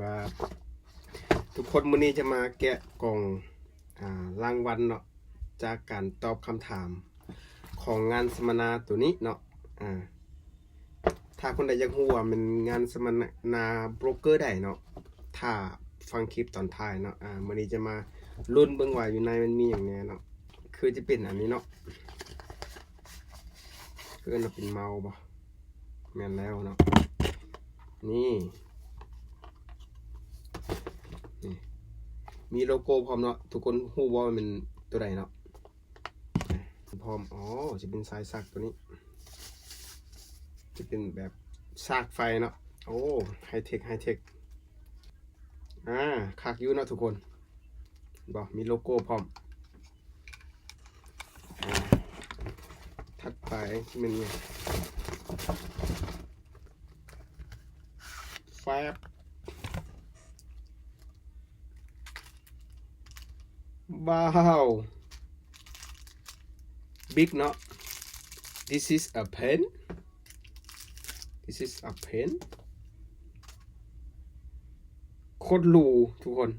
ວ່າທຸກຄົນ ມື້ນີ້ຈະມາແກະກ່ອງ ອ່າ ລາງວັນເນາະ ຈາກການຕອບຄຳຖາມຂອງງານສຳມະນາໂຕນີ້ເນາະ. ອ່າ ຖ້າຄົນໃດຢາກຮູ້ວ່າແມ່ນງານສຳມະນາໂບຣກເກີໃດເນາະ ຖ້າຟັງຄລິບຕອນທ້າຍເນາະ. ອ່າ ມື້ນີ້ຈະມາລຸ້ນເບິ່ງວ່າຢູ່ໃນມັນມີຫຍັງແດ່ເນາະ. ຄືຈະເປັນອັນນີ້ເນາະ ເອີ້ນວ່າເປັນເມົາບໍ່? ແມ່ນແລ້ວເນາະ. ນີ້ ນີ້ ມີໂລໂກ້ພ້ອມເນາະ. ທຸກຄົນຮູ້ບໍ່ວ່າແມ່ນໂຕໃດເນາະ? ພ້ອມ. ອໍ ຈະເປັນສາຍສັກໂຕນີ້ ຈະເປັນແບບສາກໄຟເນາະ. ໂອ້ ໄຮເທັກ ໄຮເທັກ. ອ່າ ຄັກຢູ່ເນາະທຸກຄົນ ເຫັນບໍ່? ມີໂລໂກ້ພ້ອມ. ອ່າ ຖັດໄປແມ່ນຫຍັງ? ແຟບ ວ້າວ ບິກເນາະ. This is a pen. This is a pen. ໂຄດຫຼູທຸກຄົນ.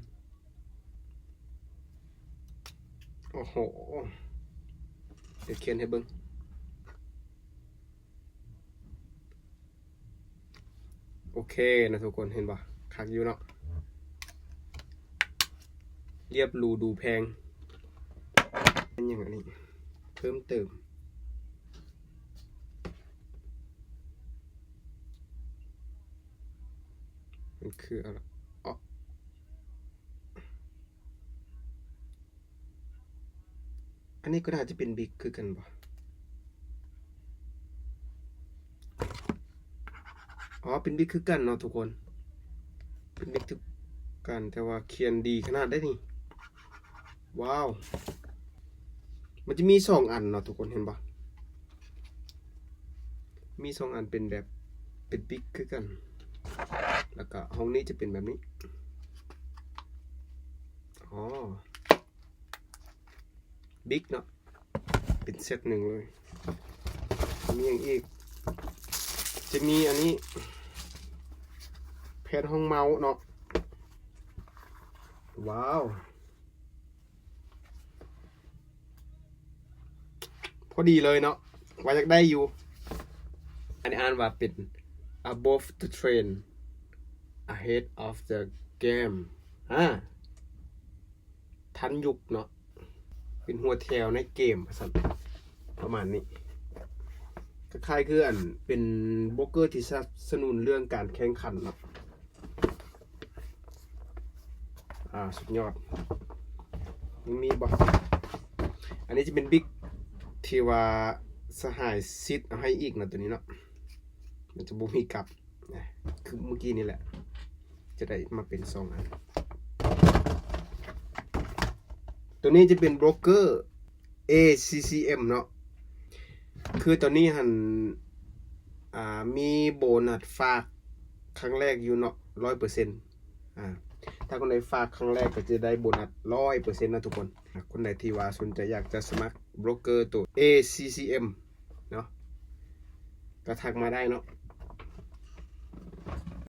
ໂອ້ໂຫ ດຽວຂຽນໃຫ້ເບິ່ງ. ໂອເຄນະທຸກຄົນ ເຫັນບໍ່? ຄັກຢູ່ເນາະ ລຽບຫຼູດູແພງ. ເປັນຫຍັງອັນນີ້? ເພີ່ມເຕີມ ມັນຄືອະໄລ? ອໍ ອັນນີ້ກໍໜ້າຈະເປັນບິກຄືກັນບໍ່? ອໍ ເປັນບິກຄືກັນເນາະທຸກຄົນ ເປັນບິກຄືກັນ ແຕ່ວ່າຂຽນດີຂະໜາດໃດນີ້. ວ້າວ ມັນຈະມີສອງອັນເນາະທຸກຄົນ ເຫັນບໍ່? ມີສອງອັນເປັນແບບ ເປັນບິກຄືກັນ ແລ້ວກະຫ້ອງນີ້ຈະເປັນແບບນີ້. ອໍ ບິກເນາະ ເປັນເຊັດໜຶ່ງເລີຍ. ມີຫຍັງອີກ? ຈະມີອັນນີ້ ແຜ່ນຮອງເມົາເນາະ. ວ້າວ ພໍດີເລີຍເນາະ ວ່າຢາກໄດ້ຢູ່. ອັນນີ້ອ່ານວ່າເປັນ above the trend, ahead of the game. ອາ ທັນຍຸກເນາະ ເປັນຫົວແຖວໃນເກມວ່າຊັ້ນ ປະມານນີ້. ຄ້າຍໆຄືອັນເປັນໂບຣກເກີທີ່ສະໜັບສະໜູນເລື່ອງການແຂ່ງຂັນເນາະ. ອ່າ ສຸດຍອດ. ຍັງມີບໍ່? ອັນນີ້ຈະເປັນບິກທີ່ວ່າສະຫາຍຊິດເອົາໃຫ້ອີກເນາະ ໂຕນີ້ເນາະ ມັນຈະບໍ່ມີກັບ ນະ ຄືມື້ກີ້ນີ້ແຫຼະ ຈະໄດ້ມາເປັນສອງອັນ. ໂຕນີ້ຈະເປັນໂບຣກເກີ ເອ ຊີ ຊີ ເອັມ ເນາະ ຄືຕອນນີ້ຫັ້ນ ອ່າ ມີໂບນັດຝາກຄັ້ງແລກຢູ່ເນາະ ຮ້ອຍເປີເຊັນ. ອ່າ ຖ້າຄົນໃດຝາກຄັ້ງແລກກໍຈະໄດ້ໂບນັດຮ້ອຍເປີເຊັນນະທຸກຄົນ. ອ່າ ຄົນໃດທີ່ວ່າສົນໃຈຢາກຈະສະໝັກໂບຣກເກີໂຕ ເອ ຊີ ຊີ ເອັມ ເນາະ ກໍທັກມາໄດ້ເນາະ.